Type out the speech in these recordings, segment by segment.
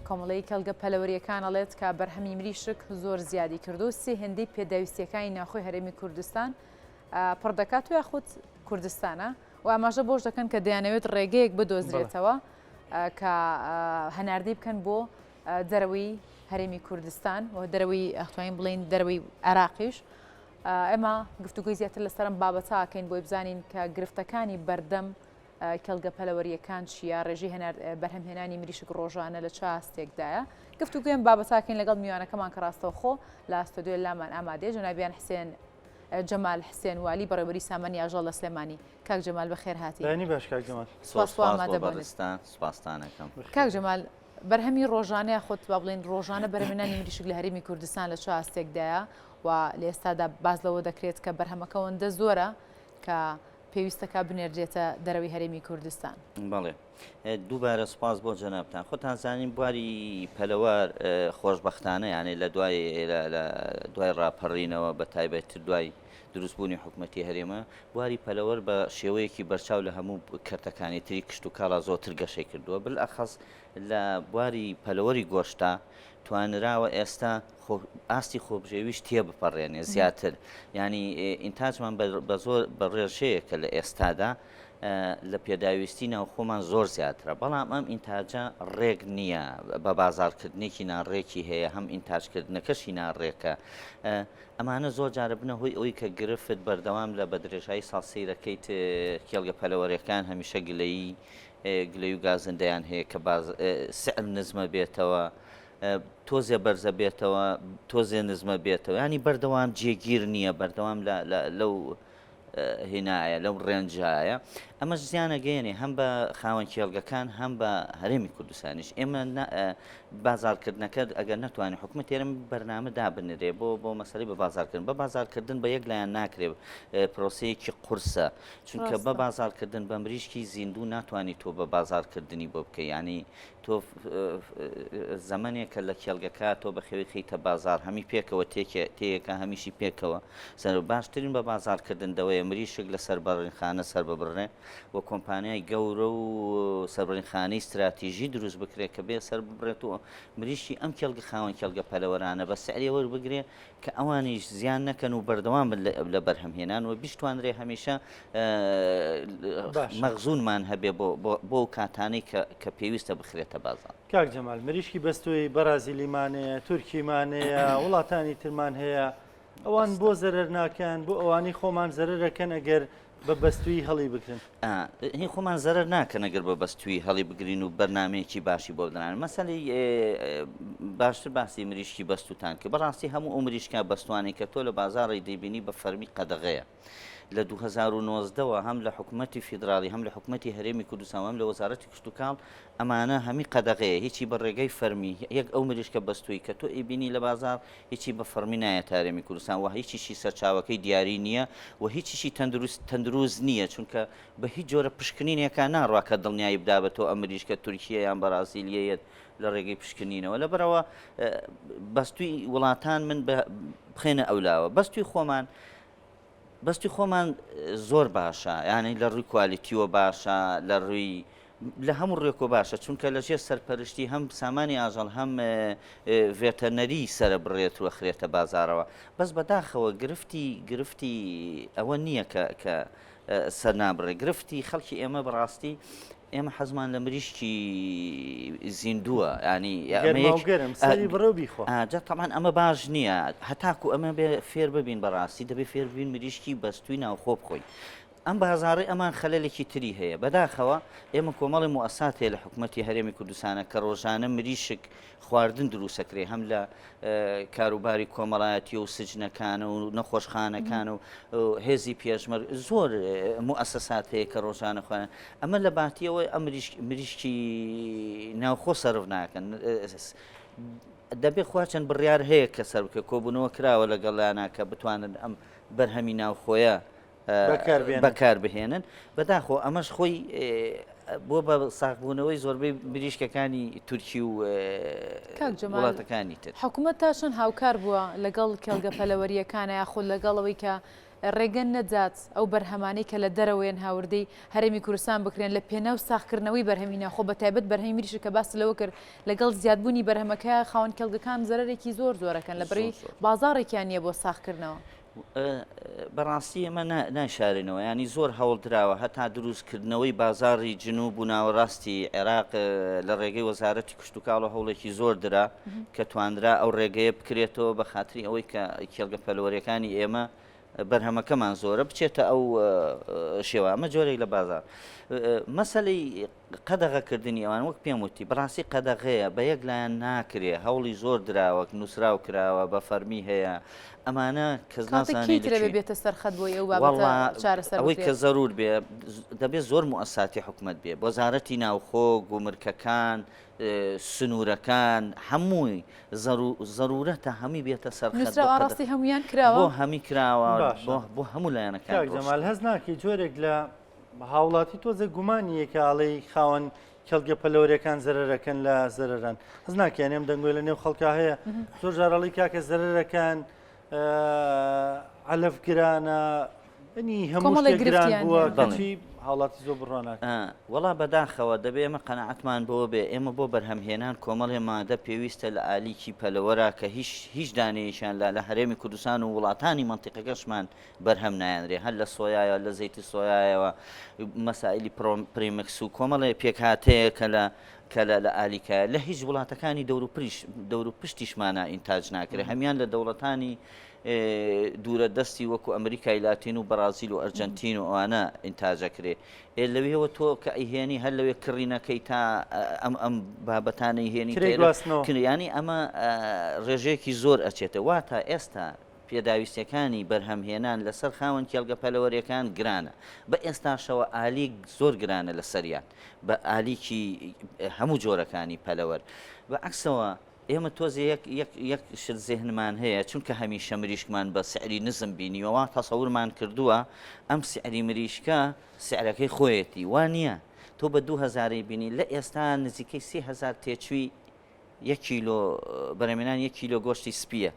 کۆمەڵەی کێڵگە پەلەوەرییەکان ئەڵێت کە بەرهەمی مریشک زۆر زیادی کردو سێ هێندەی پێداویستییەکانی ناوخۆی هەرێمی کوردستان پڕ دەکات و یاخود کوردستانە و ئاماژە بۆش دەکەن کە دەیانەوێت ڕێگەیەک بدۆزرێتەوە کە هەناردەی بکەن بۆ دەرەوەی هەرێمی کوردستان و دەرەوەی ئەتوانین بڵین دەرەوەی عێراقیش. ئێمە گفتوگۆی زیاتر لەسەر ئەم بابەتە ئەکەین بۆی بزانین کە گرفتەکانی بەردەم کێڵگە پەلەوەرییەکان چییە، ڕێژەی بەرهەمهێنانی مریشک ڕۆژانە لە چ ئاستێکدایە. گفتوگۆی ئەم بابەتە ئەکەین لەگەڵ میوانەکەمان کە ڕاستەوخۆ لە ستۆدیۆ لامان ئامادەیە، جەنابیان حسێن جەمال حسێن والی بەڕێوەبەری سامانی ئاژەڵ لە سلێمانی. کاک جەمال بەخێر هاتی. بەیانی باش کاک جەمال. سوپاس بۆ سوپاس بۆ ئامادەبوونت. بەڕێزتان، سوپاستان ئەکەم. کاک جەمال بەرهەمی ڕۆژانە یاخود با بڵێین ڕۆژانە بەرهەمهێنانی مریشک لە هەرێمی کوردستان لە چ ئاستێکدایە و لە ئێستادا باس لەوە دەکرێت کە بەرهەمەکە ئەوەندە زۆرە کە پێویستەکە بنێردرێتە دەرەوەی هەرێمی کوردستان. بەڵێ دووبارە سوپاس بۆ جەنابتان. خۆتان زانین بواری پەلەوار خۆشبەختانە یانێ لە دوای لە دوای ڕاپەڕینەوە بە تایبەتتر دوای دروستبوونی حکومەتی هەرێمە بواری پەلەوەر بە شێوەیەکی بەرچاو لە هەموو کەرتەکانی تری کشتوکاڵا زۆرتر گەشەی کردووە بالئەخەس لە بواری پەلەوەری گۆشتا توانراوە ئێستا ئاستی خۆبژێویش تێبپەڕێنێ زیاتر یانی ئینتاجمان بە زۆر بە ڕێژەیە کە لە ئێستادا لە پێداویستی ناوخۆمان زۆر زیاترە بەڵام ئەم ئینتاجە ڕێک نییە بە بازارکردنێکی ناڕێکی هەیە هەم ئینتاجکردنەکەشی ناڕێکە ئەمانە زۆر جارە بنە هۆی ئەوەی کە گرفت بەردەوام لە بە درێژایی ساڵ سەیرەکەیت کێڵگە پەلەوەرەکان هەمیشە گلەیی گلەی و گازندەیان هەیە کە باز سعر نزمە بێتەوە تۆزێ بەرزە بێتەوە تۆزێ نزمە بێتەوە ینی بەردەوام جێگیر نییە بەردەوام لەو هینایە لەو ڕێنجایە ئەمەش زیانەگەیەنێ هەم بە خاوەن کێڵگەکان هەم بە هەرێمی کوردستانیش ئێمە بازارکردنەکە ئەگەر نەتوانێت حکومەت هەرێم بەرنامە دابنرێ بۆ بۆ مەسەلەی بە بازارکردن بە بازارکردن بە یەک لایەن ناکرێ پرۆسەیەکی قورسە چونکە بە بازارکردن بە مریشکی زیندوو ناتوانانی تۆ بە بازارکردنی بۆ بکە ینی تۆ زەمەنێکە لە کێڵگەکە تۆ بە خێوی خیتە بازار هەمی پێکەوە تێیەکە هەمیشی پێکەوە سەر باشترین بە بازارکردن دەوەیە مریشک لە سەربڕینخانە سەر ببڕێ و کۆمپانیای گەورە و سەربڕینخانەی ستراتیژی دروست بکرێت کە بێ سەر ببڕێت و مریشکی ئەم کێڵگە خاوەن کێڵگە پەلەوەرانە بە سعری وەربگرێ کە ئەوانیش زیان نەکەن و بەردەوام بن لە بەرهەمهێنان و بیشتوانرێ هەمیشە مەخزونمان هەبێ بۆ ئەو کاتانەی کە پێویستە بخرێتە بازاڕ. کاک جەمال مریشکی بەستووی بەرازیلیمان هەیە، تورکیمان هەیە، وڵاتانی ترمان هەیە، ئەوان بۆ زەرەر ناکەن، بۆ ئەوانەی خۆمان زەرەرەکەن ئەگەر بە بەستوویی هەڵی بگرن؟ هی خۆمان زەرەر ناکەن ئەگەر بە بەستوویی هەڵی بگرین و بەرنامەیەکی باشی بۆ بدران. مەسەلەی باشتر باسی مریشکی بەستووتان کرد. بەڕاستی هەموو ئەو مریشکە بەستووانەی کە تۆ لە بازاڕی دەیبینی بە فەرمی قەدەغەیە. لە 2019 وە هەم لە حکومەتی فیدراڵی هەم لە حکومەتی هەرێمی کوردستان و هەم لە وەزارەتی کشتوکاڵ ئەمانە هەمی قەدەغەیە هیچی بە ڕێگەی فەرمی یەک ئەو مریشکە بەستووی کە تۆ ئەیبینی لە بازاڕ هیچی بە فەڕمی نایەتە هەرێمی کوردستان و هیچیشی سەرچاوەکەی دیاری نییە و هیچیشی تەندروست تەندروست نییە چونکە بە هیچ جۆرە پشکنینێکا ناڕوا کە دڵنیایی بدا بە تۆ ئەم مریشکە تورکییە یان بەرازیلییە یەت لە ڕێگەی پشکنینەوە لەبەرئەوە بەستووی وڵاتان من بخێنە ئەولاوە بەستووی خۆمان بەستی خۆمان زۆر باشە یانی لە ڕووی کوالیتیوە باشە لە ڕووی لە هەموو ڕێکۆ باشە چونکە لە ژێر سەرپەرشتی هەم سامانی ئاژەڵ هەم ڤێتەرنەری سەرە بڕێت و خرێتە بازارەوە بەس بەداخەوە گرفتی گرفتی ئەوە نییە کە کە سەر نابڕێ گرفتی خەڵکی ئێمە بەڕاستی ئێمە حەزمان لە مریشکی زیندووە ینی گەرم سەری بڕێ و بیخۆ جا تەمان ئەمە باش نییە هەتاکو ئەمە بێ فێر ببین بەڕاستی دەبێ فێر ببین مریشکی بەستوی ناوخۆ بخۆین ئەم بازاڕی ئەمان خەلەلێکی تری هەیە بەداخەوە ئێمە کۆمەڵی موئەسات هەیە لە حکوومەتی هەرێمی کوردستانە کە ڕۆژانە مریشک خواردن دروستەکرێ هەم لە کاروباری کۆمەڵایەتی و سجنەکان و نەخۆشخانەکان و هێزی پێشمەر زۆر موئەسەسات هەیە کە ڕۆژانە خۆیان ئەمە لە باتیەوە ئەم مریشکی ناوخۆ سەرف ناکەن دەبێ خوا چەند بڕیار هەیە کە سەر بکە کۆبوونەوە کراوە لەگەڵیانە کە بتوانن ئەم بەرهەمی ناوخۆیە بەکاربهێنن بەداخۆ ئەمەش خۆی بۆ بە ساغبوونەوەی زۆربەی مریشکەکانی تورکی و وڵاتەکانی تر. حکومەت تا چەند هاوکار بووە لەگەڵ کێڵگە پەلەوەرییەکانە یاخود لەگەڵ ئەوەی کە ڕێگە نەدات ئەو بەرهەمانەی کە لە دەرەوەیەن هاوردەی هەرێمی کوردستان بکرێن لە پێناو ساغکردنەوەی بەرهەمی ناوخۆ بە تایبەت بەرهەمی مریشک کە باست لەوە کرد لەگەڵ زیادبوونی بەرهەمەکە خاوەن کێڵگەکان زەرەرێکی زۆر زۆرەکەن لە بڕی بازاڕێکیان نییە بۆ ساغکردنەوە. بەڕاستی ئێمە نایشارینەوە ینی زۆر هەوڵ دراوە هەتا دروستکردنەوەی بازاڕی جنوب و ناوەڕاستی عێراق لە ڕێگەی وەزارەتی کشتتوکاڵ و هەوڵێکی زۆر درا کە توانرا ئەو ڕێگەیە بکرێتەوە بە خاتری ئەوەی کە کێڵگە پەلوەرەکانی ئێمە بەرهەمەکەمان زۆرە بچێتە ئەو شێوە ئەمە جۆرێک لە بازار مەسلەی قەدەغەکردنی ئەوان وەک پێم وتی بەڕاستی قەدەغەیە بە یەک لایەن ناکرێ هەوڵی زۆر دراوە نووسراو کراوە بە فەرمی هەیە ئەمانە کەس کاتێک نازانێ کەی لە ترەبێ کوێ بێتە سەر خەت بۆی ئەو بابەتە وەڵا چارەسەر ئەوەی کە بکرێت؟ زەرور بێ دەبێ زۆر موئەساتی حکومەت بێ وەزارەتی ناوخۆ گومرکەکان سنوورەکان هەمووی زەرو زەرورەتە هەمووی بێتە سەر خەت نووسراو بۆ قەدە ئاڕاستەی هەموویان کراوە؟ بۆ هەمی کراوە باشە بۆ بۆ هەموو لایەنەکان کاک ڕۆشتووە. جەمال هەست ناکەی جۆرێک لە هاوڵاتی تۆزێک گومانی یە کە ئەڵێی خاوەن کێڵگە پەلەوەریەکان زەرەرەکەن لە زەرەران هەست ناکەی یانی ئەم دەنگۆی لە نێو خەڵکا هەیە زۆر جار ئەڵێی کاکە زەرەرەکان عەلەف گرانە ینی هەموو کۆمەڵێک شتێک گران گرفتیان بووە هەیە. بەڵێ. کەچی هاوڵاتی زۆر بڕوا ناکات. وەڵا بەداخەوە دەبێ ئێمە قەناعەتمان بەوە بێ ئێمە بۆ بەرهەمهێنان کۆمەڵێ مادە پێویستە لە ئالیکی پەلەوەرا کە هیچ هیچ دانەیەکیان لە لە هەرێمی کوردستان و وڵاتانی مەنتیقەکەشمان بەرهەم نایەنرێ هەر لە سۆیایەوە لە زەیتی سۆیایەوە مەسائلی premix و کۆمەڵێ پێکهاتەیە کە لە کە لە لە ئالیکایە لە هیچ وڵاتەکانی دەوروپریش دەوروپشتیشمانا ئینتاج ناکرێ هەمیان لە دەوڵەتانی دوورە دەستی وەکو ئەمریکای لاتین و بەرازیل و ئەرجەنتین و ئەوانە ئینتاجەکرێ ئێ لەوێوە تۆ کە ئەیهێنی هەر لەوێ کڕینەکەی تا ئەم ئەم بابەتانەی هێنی کرێ گواستنەوە کریانی ئەمە ڕێژەیەکی زۆر ئەچێتە واتە ئێستا پێداویستیەکانی بەرهەمهێنان لەسەر خاوەن کێڵگە پەلەوەریەکان گرانە، بە ئێستاشەوە ئالیک زۆر گرانە لەسەریان، بە ئالیکی هەموو جۆرەکانی پەلەوەر. بە عەکسەوە ئێمە تۆزێ یەک یەک یەک شت زێهنمان هەیە، چونکە هەمیشە مریشکمان بە سعری نزم بینیوە وا تەسەورمان کردووە ئەم سعری مریشکە سعرەکەی خۆیەتی، وا نییە. تۆ بە دوو هەزارەی بینی لە ئێستا نزیکەی 3000 تێچووی یەک کیلۆ بەرهەمێنان یەک کیلۆ گۆشتی سپیە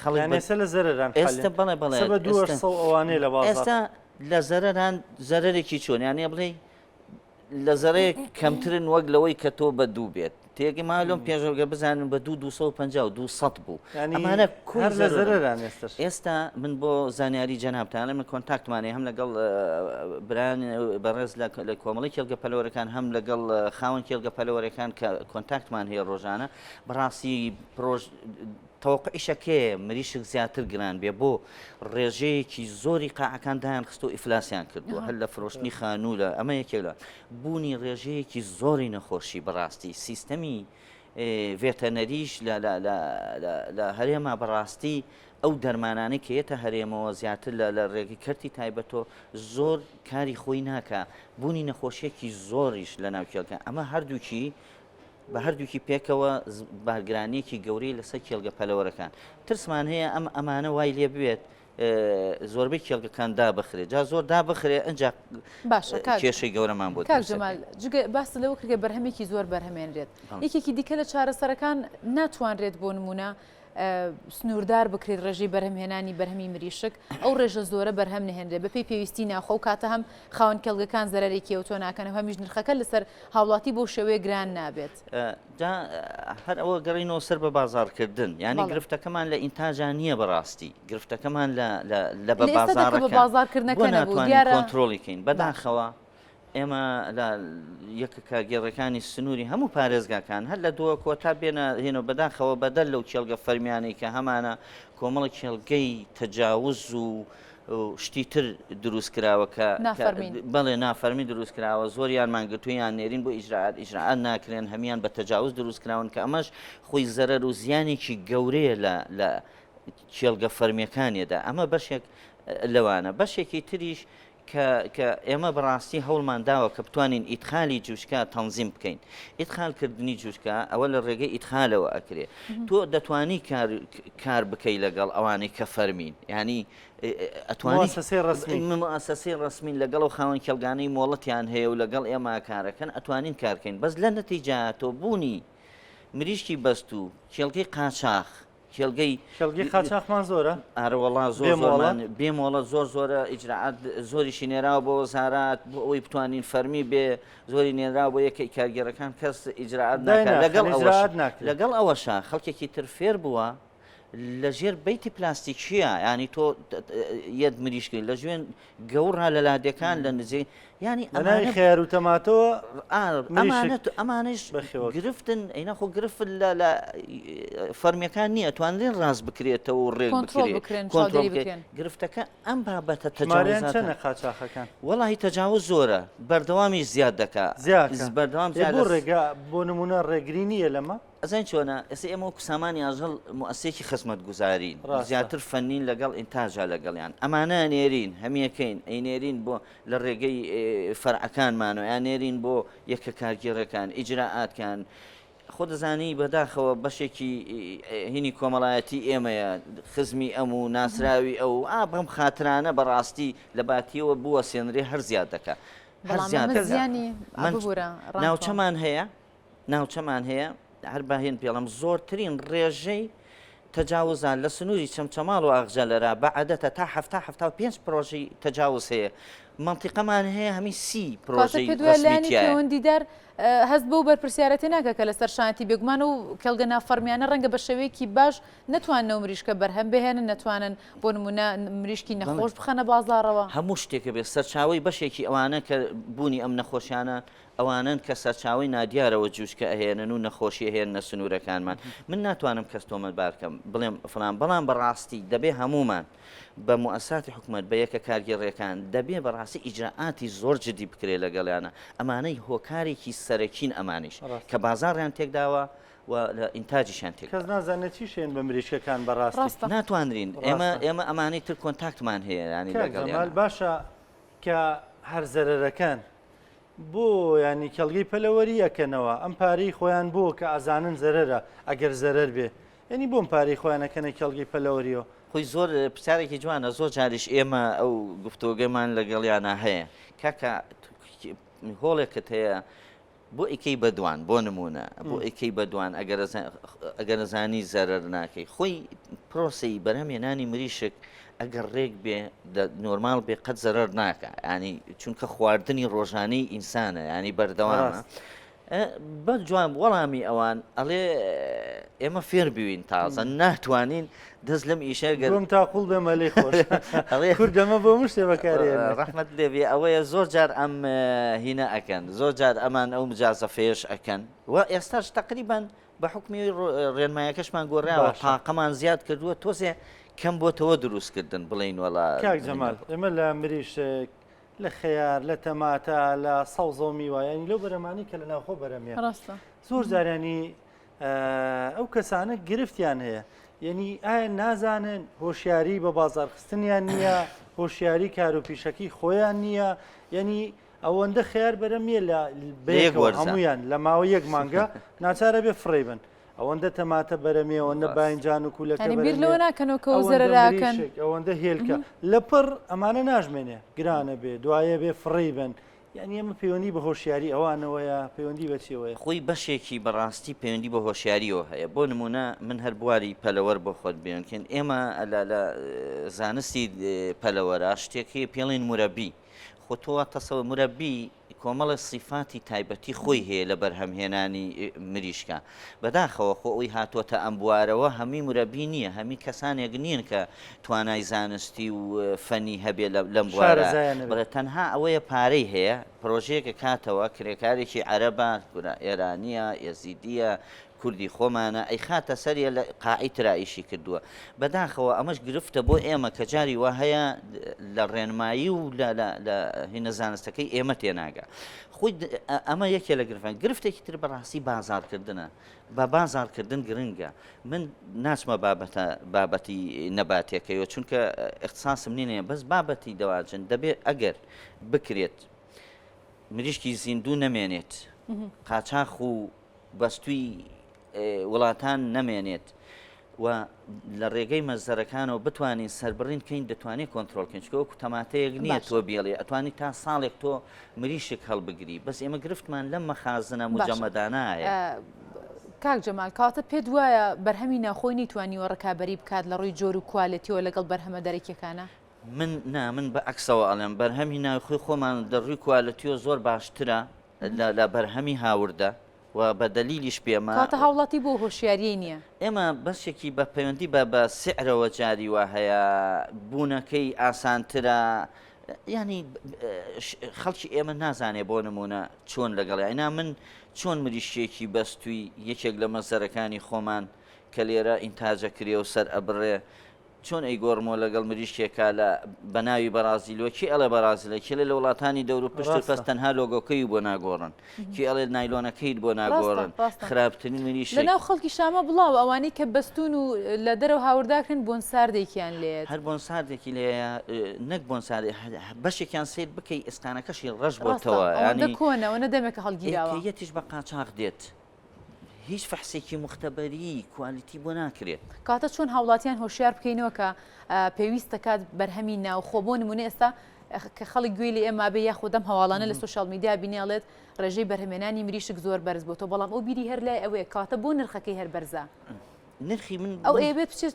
خەڵک یان ئێستا لە زەرەران ئێستا بەڵێ بەڵێ بە دووە ئەوانەیە لە بازاڕ ئێستا لە زەرەران زەرەرێکی چۆن یانە بڵێ لە زەرەیەک کەمترن وەک لەوەی کە تۆ بە دوو بێت تێگە مالۆم پێشەوگە بزانن بە دوو 250 200 بوو ئەمانە هەر لە زەرەران ئێستاش ئێستا من بۆ زانیاری جەنابتانە من contact مان هەیە هەم لەگەڵ برایان بەڕێز لە کۆمەڵی کێڵگە پەلەوەرەکان هەم لەگەڵ خاوەن کێڵگە پەلەوەرەکان کە contact مان هەیە ڕۆژانە بەڕاستی پرۆژ تەوەقعیشەکەیە مریشک زیاتر گران بێ بۆ ڕێژەیەکی زۆری قاعەکان دایان خستۆ ئیفلاسیان کردووە هەر لە فرۆشتنی خانوو لە ئەمە یەکێک لە بوونی ڕێژەیەکی زۆری نەخۆشی بەڕاستی سیستەمی ڤێتەنەریش لە هەرێما بەڕاستی ئەو دەرمانانەی کە یەتە هەرێمەوە زیاتر لە لە ڕێگەی کەرتی تایبەتەوە زۆر کاری خۆی ناکا بوونی نەخۆشیەکی زۆریش لە ناو کێڵگە ئەمە هەردووکی بە هەردووکی پێکەوە بارگرانیەکی گەورەی لەسەر کێڵگە پەلەوەرەکان ترسمان هەیە ئەم ئەمانە وای لێ بێت زۆربەی کێڵگەکان دابخرێ جا زۆر دابخرێ ئەجا باشە کێشەی گەورەمان بۆ کاک جەمال جگە باست لەوە کرد کە بەرهەمێکی زۆر بەرهەمێنرێت یەکێکی دیکە لە چارەسەرەکان ناتوانرێت بۆ نمونە سنووردار بکرێت ڕێژەی بەرهەمهێنانی بەرهەمی مریشک، ئەو ڕێژە زۆرە بەرهەم نەهێنرێت بەپێی پێویستی ناوخۆ، ئەو کاتە هەم خاوەن کێڵگەکان زەرەرێکی ئەوتۆ ناکەن و هەمیش نرخەکە لەسەر هاوڵاتی بەو شێوەیە گران نابێت. جا هەر ئەوە گەڕینەوە سەر بە بازاڕکردن، یانی گرفتەکەمان لە ئینتاجا نییە بەڕاستی، گرفتەکەمان لە لە بە لە ئێستادا کە بە بازاڕەکە بازاڕکردنەکە بۆ نەبوو ناتوانین دیارە کۆنترۆڵی کەین، بەداخەوە ئێمە لە یەکە کارگێڕەکانی سنووری هەموو پارێزگاکان هەر لە دهۆکەوە تا بێنە هێنەوە بەداخەوە بەدەر لەو کێڵگە فەرمیانەی کە هەمانە کۆمەڵە کێڵگەی تەجاوز و شتی تر دروست کراوە کە نافەرمین. بەڵێ نافەرمی دروست کراوە زۆریان مانگرتوویان نێرین بۆ ئیجرائات ئیجرائات ناکرێن هەمیان بە تەجاوز دروست کراون کە ئەمەش خۆی زەرەر و زیانێکی گەورەیە لە لە کێڵگە فەرمیەکانیدا ئەمە بەشێک لەوانە بەشێکی تریش کە کە ئێمە بەڕاستی هەوڵمان داوە کە بتوانین ئیدخالی جوچکە تەنزیم بکەین. ئیدخال کردنی جوچکە ئەوە لە ڕێگەی ئیدخالەوە ئەکرێ. تۆ دەتوانی کار کار بکەی لەگەڵ ئەوانەی کە فەرمین. یانی ئەتوانی موئەسەسەی ڕەسمی. موئەسەسەی ڕەسمین لەگەڵ ئەو خاوەن کێڵگانەی مۆڵەتیان هەیە و لەگەڵ ئێمە کارەکەن ئەتوانین کار کەین. بەس لە نەتیجە تۆ بوونی مریشکی بەستوو، کێڵگەی قاچاخ. کێڵگەی کێڵگەی قاچاخمان زۆرە؟ ئارە وەڵا زۆر بێ مۆڵەت؟ زۆرمان بێ مۆڵەت زۆر زۆرە ئیجرائات زۆریشی نێراوە بۆ وەزارات بۆ ئەوەی بتوانین فەرمی بێ زۆری نێراوە بۆ یەکەی کارگێڕەکان کەس ئیجرائات دای ناکات ناخەن لەگەڵ ئەوەش ئیجرائات ناکرێت. لەگەڵ ئەوەشا خەڵکێکی تر فێر بووە لە ژێر بەیتی پلاستیکیە یانی تۆ یەت مریشکی لە ژوێن گەوڕا لە لادێکان لە نزیک یانی لە ناوی ئەمانە خەیار و تەماتەوە مریشک ئەمانە ئەمانەش بەخێوە کرد. گرفتن ئەینا خۆ گرفت لە لە فەرمیەکان نییە توانرێن ڕاست بکرێتەوە و ڕێک کۆنترۆڵ بکرێ بکرێن کۆنترۆڵ چاودێری بکرێت بکرێن. گرفتەکە ئەم بابەتە ژمارەیان تەجاوزاتە چەنە قاچاخەکان؟ وەڵاهی تەجاوز زۆرە بەردەوامیش زیاد دەکا زیاکە بەردەوام ئێ زیاد بۆ ڕێگا بۆ نمونە ڕێگری نییە لەمە؟ ئەزانی چۆنە ئێستا ئێمە وەکو سامانی ئاژەڵ موئەسسەیەکی خزمەتگوزارین ڕاستە. زیاتر فەنین لەگەڵ ئینتاجا لەگەڵیان ئەمانە ئەنێرین هەمیەکەین ئەینێرین بۆ لە ڕێگەی فەرعەکانمانەوە ئەیانێرین بۆ یەکە کارگێڕەکان ئیجرائاتکان خۆ دەزانی بەداخەوە بەشێکی هینی کۆمەڵایەتی ئێمەیە خزمی ئەم و ناسراوی ئەو ئا بەم خاترانە بەڕاستی لە باتیەوە بوەسێنرێ هەر زیاد دەکا هەر بەڵام زیاد ئەمە دەکا زیانی من ببورە ڕانکۆ. ناوچەمان هەیە ناوچەمان هەیە هەر با هێن پێڵم زۆرترین ڕێژەی تەجاوزان لە سنووری چەمچەماڵ و ئاغجەلەرا بە عەدەتە تا 70 75 پرۆژەی تەجاوز هەیە مەنتیقەمان هەیە هەمی سی کەواتە پرۆژەی پێت وایە ڕەسمی لایەنی تیایە. پەیوەندیدار هەست بەو بەرپرسیارەتێ ناکا کە لەسەر شانەتی بێگومان و کێڵگە نافەڕمیانە ڕەنگە بە شێوەیەکی باش نەتوانن ئەو مریشکە بەرهەم بهێنن نەتوانن بۆ نمونە مریشکی نەخۆش بخەنە بازاڕەوە. هەموو شتێکە بێت سەرچاوەی بەشێکی ئەوانە کە بوونی ئەم نەخۆشیانە ئەوانەن کە سەرچاوەی نادیارەوە جوجکە ئەهێنن و نەخۆشی ئەهێننە سنوورەکانمان. من ناتوانم کەس تۆمەتبار کەم بڵێم فڵان، بەڵام بە ڕاستی دەبێ هەموومان بە موئەسساتی حکومەت، بە یەکە کارگێڕییەکان دەبێ بە ڕاستی ئیجرائاتی زۆر جدی بکرێ لەگەڵیانا. ئەمانەی هۆکارێکی سەرەکین ئەمانیش کە بازاڕیان تێکداوە و لە ئینتاجیشیان کەس تێکداوە. نازانێ چی شێن بە مریشکەکان بە ڕاستی. ڕاستە. ناتوانرین. ئێمە ڕاستە. ئێمە ئەمانەی تر کۆنتاکتمان هەیە یانی کاک جەمال لەگەڵیانا. باشە کە هەر زەرەرەکەن بۆ یانی کێڵگەی پەلەوەری ئەکەنەوە ئەم پارەی خۆیان بۆ کە ئەزانن زەرەرە ئەگەر زەرەر بێ یانی بۆم پارەی خۆیان ئەکەنە کێڵگەی پەلەوەریەوە. خۆی زۆر پرسیارێکی جوانە زۆر جاریش ئێمە ئەو گفتۆگەمان لەگەڵیانا هەیە کاکە هۆڵێکت هەیە بۆ ئیکەی بە دوان بۆ نمونە بۆ ئیکەی بە دوان ئەگەر ئەزانی زەرەر ناکەی خۆی پرۆسەی بەرهەمێنانی مریشک ئەگەر ڕێک بێ نۆرمال بێ قەت زەرەر ناکە ینی چونکە خواردنی ڕۆژانەی ئینسانە ینی بەردەوامە بە جوان وەڵامی ئەوان ئەڵێ ئێمە فێر بووین تازە ناتوانین دەست لەم ئیشە گەرم تا قوڵ بێ مەلەی خۆش ئەڵێ کوردەمە بۆ مشتێ بەکارێ ڕەحمەت لێبێ ئەوەیە زۆر جار ئەم هینە ئەکەن زۆر جار ئەمان ئەو مجازەفەیەش ئەکەن و ئێستاش تقریبان بە حکمی ڕێنمایەکەشمان گۆڕاوە تاقەمان زیاد کردووە تۆزێ کەم بۆتەوە دروستکردن بڵین وەڵا کاک جەمال ئێمە لە مریشک لە خەیار لە تەماتە لە سەوزە و میوە یانی لەو بەرەمانی کە لە ناوخۆ بەرەمیە ڕاستە زۆر جارانی ئەو کەسانە گرفتیان هەیە یعنی ئایا نازانن هۆشیاری بە بازارخستنیان نییە هۆشیاری کار و پیشەکی خۆیان نییە یعنی ئەوەندە خیار بەرەم نییە لە بەیەکەوە هەمویان لە ماوە یەک مانگە ناچارە بێ فڕێ بن ئەوەندە تەماتە بەرەمێ ئەوەندە باینجان و کولەکە بیر لەوە ناکەنەوە کە زەرەراکەن ئەوەندە هێلکە لەپڕ ئەمانە ناژمێنێ گرانە بێ دوایە بێ فڕێی بن یانی ئەمە پەیوەندی بە هۆشیاری ئەوانەوەیە پەیوەندی بە چیەوەیە؟ خۆی بەشێکی بەڕاستی پەیوەندی بە هۆشیاریەوە هەیە بۆ نمونە من هەر بواری پەلەوەر بۆ خۆت بێنکەین ئێمە لە لە زانستی پەلەوەرا شتێک هەیە پێڵین مورەبی خۆ تۆ وا تەسەوە مورەبی کۆمەڵە سیفاتی تایبەتی خۆی هەیە لە بەرهەمهێنانی مریشکە بەداخەوە خۆ ئەوی هاتۆتە ئەم بوارەوە هەمی مورەبی نییە هەمی کەسانێک نین کە توانای زانستی و فەنی هەبێ لەم بوارە شارەزایان نەبێ. بەڵێ تەنها ئەوەیە پارەی هەیە پرۆژەیەک ئەکاتەوە کرێکارێکی عەرەبە کورە ئێرانیە ئێزیدیە کوردی خۆمانە ئەیخاتە سەریە لە قاعی ترا ئیشی کردووە بەداخەوە ئەمەش گرفتە بۆ ئێمە کە جاری وا هەیە لە ڕێنمایی و لە لە لە هینە زانستەکەی ئێمە تێناگا خۆی ئەمە یەکێ لە گرفان گرفتێکی تر بەڕاستی بازاڕکردنە بە بازاڕکردن گرنگە من ناچمە بابەتە بابەتی نەباتیەکەیەوە چونکە اختصاصم نینە بەس بابەتی دەواجن دەبێت ئەگەر بکرێت مریشکی زیندوو نەمێنێت قاچاخ و بەستوی وڵاتان نەمێنێت و لە ڕێگەی مەزەرەکانەوە بتوانین سربڕین کەین دەتوانێت کۆنترۆل کەین چونکە وەکو تەماتەیەک نییە تۆ بێڵێ ئەتوانی تا ساڵێک تۆ مریشک هەڵبگری بەس ئێمە گرفتمان لەم مەخازنە مجەمەدانایە. کاک جەمال کەواتە پێت وایە بەرهەمی ناوخۆی نەیتوانیوە ڕکابەری بکات لە ڕووی جۆر و کوالێتیەوە لەگەڵ بەرهەمە دەرەکیەکانا؟ من نا من بە عەکسەوە ئەڵێم بەرهەمی ناوخۆی خۆمان لە ڕووی کوالێتیەوە زۆر باشترە لە بەرهەمی هاوردە و بە دەلیلیش پێمە. کەواتە هاوڵاتی بۆ هۆشیاریەی نیە؟ ئێمە بەشێکی بە پەیوەندی بە بە سعرەوە جاری وا هەیە بوونەکەی ئاسانترە یانی خەڵکی ئێمە نازانێ بۆ نمونە چۆن لەگەڵ ئەینا من چۆن مریشکێکی بەستووی یەکێک لە مەزەرەکانی خۆمان کە لێرە ئینتاجە کرێ و سەر ئەبڕێ چۆن ئەیگۆڕمەوە لەگەڵ مریشکێکا لە بە ناوی بەڕازیلوە کێ ئەڵێ بەڕازیلە کێ لە وڵاتانی دەور و پشت پەس تەنها لۆگۆکەی بۆ ناگۆڕن کێ ئەڵێ نایلۆنەکەیت بۆ ناگۆڕن خراپترین مریشک لەناو خەڵکی شامە بڵاوە ئەوانەی کە بەستوون و لە دەرەوە هاورداکرێن بۆن ساردێکیان لێیەت. هەر بۆن ساردێکی لێیە نەک بۆن سارد بەشێکیان سەیر بکەی ئێسقانەکەشی ڕەش بۆتەوە ئەوەندە کۆنە ئەوەنە دەمێکە هەڵگیراوە. کە یەتیش بە قاچاخ دێت. هیچ فەحسێکی موختەبەری کوالیتی بۆ ناکرێت. کەواتە چۆن هاوڵاتیان هۆشیار بکەینەوە کە پێویست دەکات بەرهەمی ناوخۆ بۆ نمونە ئێستا کە خەڵک گوێی لە ئێمە بێ یاخود ئەم هەواڵانە لە social media بینێ ئەڵێت ڕێژەی بەرهەمێنانی مریشک زۆر بەرز بۆتەوە بەڵام ئەو بیری هەر لای ئەوەیە کەواتە بۆ نرخەکەی هەر بەرزە نرخی من ئەو ئەیەوێت بچێت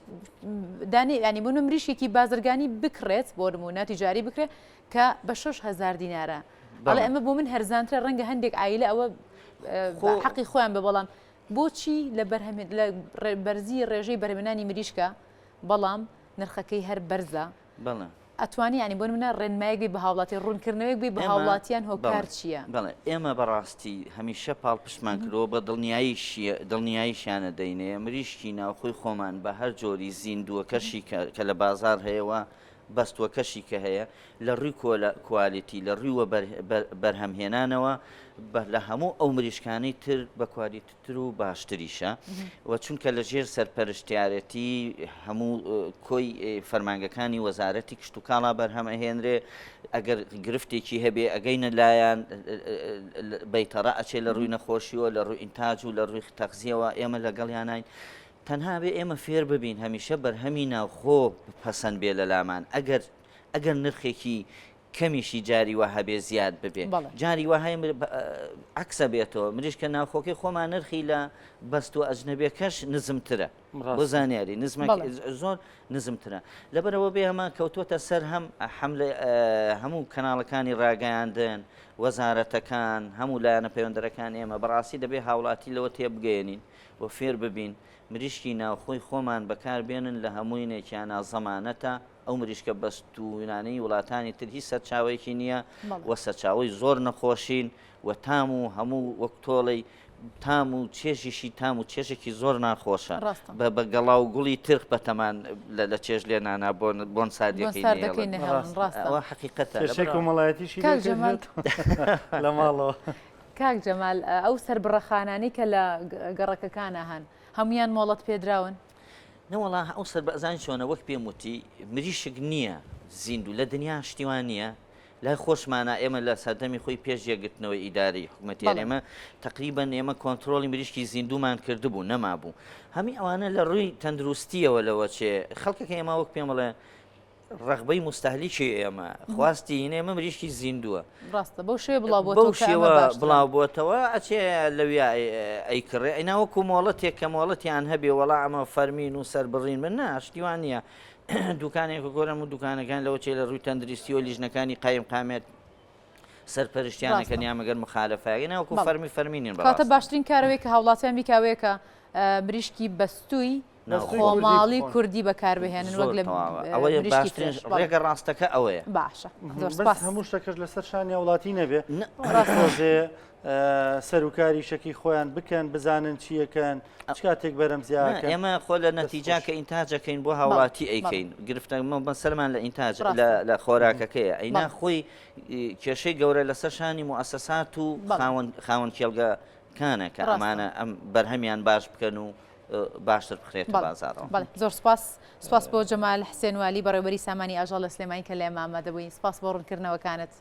دانێ ینی بۆ مریشێکی بازرگانی بکڕێت بۆ نمونە تیجاری بکرێت کە بە 6هزار دینارە بەڵێ ئەمە بۆ من هەرزانترە ڕەنگە هەندێک عایلە ئەوە حەقی خۆیان بە بەڵام بۆچی لە بەرهەم لە بەرزی ڕێژەی بەرهەمێنانی مریشکە بەڵام نرخەکەی هەر بەرزە بەڵێ ئەتوانی ینی بۆ منە ڕێنمایەک بی بە هاوڵاتی ڕوونکردنەوەیەک بی بە هاوڵاتیان هۆکار چییە؟ بەڵێ ئێمە بەڕاستی هەمیشە پاڵپشتمان کردووە بە دڵنیاییشی دڵنیاییشیانە دەینێ مریشکی ناوخۆی خۆمان بە هەر جۆری زیندووەکەشی کە لە بازار هەیەوە بەستووەکەشی کە هەیە لە ڕووی کوالیتی لە ڕووی بەرهەمهێنانەوە لە هەموو ئەو مریشکانەی تر بە کوالیتتر و باشتریشە و چونکە لە ژێر سەرپەرشتیارەتی هەموو کۆی فەرمانگەکانی وەزارەتی کشتوکاڵا بەرهەم ئەهێنرێ ئەگەر گرفتێکی هەبێ ئەگەینە لایەن بەیتەڕە ئەچێ لە ڕووی نەخۆشیەوە لە ڕووی ئینتاج و لە ڕووی تەغزیەوە ئێمە لەگەڵیانین تەنها ئەبێ ئێمە فێر ببین هەمیشە بەرهەمی ناوخۆ پەسەند بێ لەلامان ئەگەر ئەگەر نرخێکی کەمیشی جاری وا هەبێ زیاد ببێ جاری وا هەیە عەکسە بێتەوە مریشکە ناوخۆکەی خۆمان نرخی لە بەستوە ئەجنەبیەکەش نزمترە بۆ زانیاری نزمە زۆر نزمترە لەبەرەوە بێ ئەمە کەوتوەتە سەر هەم حملە هەموو کەناڵەکانی ڕاگەیاندن وەزارەتەکان هەموو لایەنە پەیوەندەرەکان ئێمە بەڕاستی دەبێ هاوڵاتی لەوە تێبگەیەنین و فێر ببین مریشکی ناوخۆی خۆمان بەکار بێنن لە هەمووینێکیانا زەمانەتە ئەو مریشکە بەستوونانەی وڵاتانی تر هیچ سەرچاوەیەکی نییە و سەرچاوەی زۆر نەخۆشین و تام و هەموو وەک تۆڵەی تام و چێژیشی تام و چێژێکی زۆر ناخۆشە بە بە گەڵا و گوڵی ترخ بەتەمان لە چێژ لێ نانا بۆن بۆن ساردەکەی ڕاستەوە حقیقەتە کۆمەڵایەتیشی لە ماڵەوە. کاک جەمال ئەو سەربڕەخانانەی کە لە گەڕەکەکانا هەن هەموویان مۆڵەت پێدراون؟ نەوەڵا ئەو سەربە ئەزانی چۆنە وەک پێم وتی مریشک نییە زیندوو لە دنیا شتی وا نییە لای خۆشمانە ئێمە لە سەردەمی خۆی پێش یەکگرتنەوەی ئیداری حکوومەتی هەرێمە تقریبا ئێمە کۆنترۆڵی مریشکی زیندوومان کردبوو نەمابوو هەمی ئەوانە لە ڕووی تەندروستیەوە لەوە چێ خەڵکەکە ئێمە وەک پێم بڵێ ڕەغبەی موستەهلیکی ئێمە خواستی هین ئێمە مریشکی زیندووە. ڕاستە بەو شێوە بڵاو بۆتەوە بەو شێوە بڵاو بۆتەوە ئەچێ لەویا ئەیکڕێ ئەینا وەکو مۆڵەتێک کە مۆڵەتیان هەبێ وەڵا ئەمە فەرمین و سەربڕین من نا شتی وان نییە دوکانێک گۆرەم و دوکانەکان لەوە چێ لە ڕووی تەندروستی و لیژنەکانی قایم قامێت سەرپەرشتیانەکەن یا مەگەر مخالفەیە ناوەکو فەرمی فەرمی نین کاتە باشترین کارەوەی کە هاوڵاتیان بیکاوەیە کە مریشکی بەستووی خۆماڵی کوردی بەکاربهێنن وەک لە ئەوەیە باشترین ڕێگە ڕاستەکە ئەوەیە باشە زۆر سپاس هەموو شتەکەش لەسەر شانی وڵاتی نەبێ ڕاستۆزێ سەرکاری شەکی خۆیان بکەن بزانن چیەکەن چ کاتێک بەرەم زیاکە ئێمە خۆ لە نەتیجا کە ئینتاجەکەین بۆ هاوڵاتی ئەیکەین گرفتە مەسەلمان لە ئینتاج لە خۆراکەکەیە ئەینا خۆی کێشەی گەورە لەسەر شانی موئەسەسات و خاوەن خاوەن کێڵگە کانە کە ئەمانە ئەم بەرهەمیان باش بکەن و باشتر بخرێتە بازاڕەوە. بەڵێ زۆر سپاس سپاس بۆ جەمال حسێن والی بەڕێوبەری سامانی ئاژەڵ لە سلێمانی کە لە ئێمە ئامادە بووی سپاس بۆ ڕوونکردنەوەکانت.